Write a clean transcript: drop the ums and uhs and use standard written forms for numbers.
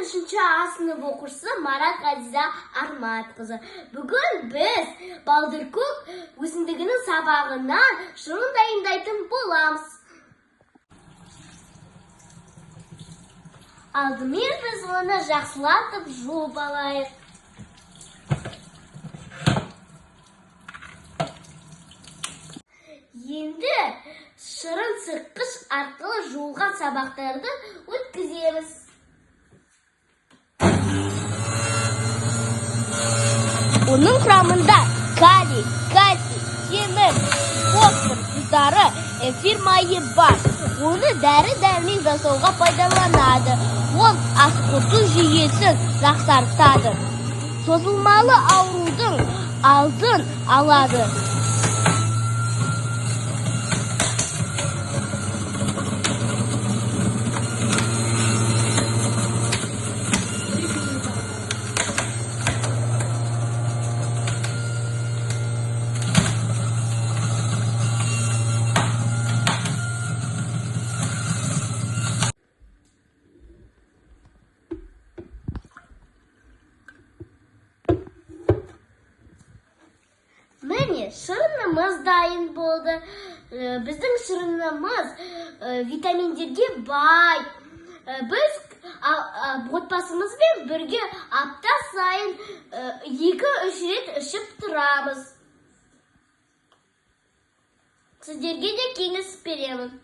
Мен 3 А сынып оқушысы Марат Ғазиза Арматқызы. Бүгін біз балдыркөк өсімдігінің сабағынан шырын дайындайтын боламыз. Алдымен біз оны жақсылатып жуып алайық. Енді шырын сыққыш арқылы жуылған сабақтарды өткіземіз. Оның құрамында калий, кальций, темір, фосфор тұздары, эфир майы бар. Оны дәрі-дәрмек жасауға пайдаланады. Ол ас қорыту жүйесін жақсартады. Созылмалы аурудың алдын алады. Міне, шырынымыз дайын болды. Біздің шырынымыз витаминдерге бай. Біз отбасымызбен бірге апта сайын 2-3 рет ішіп тұрамыз. Сіздерге де кеңес беремін.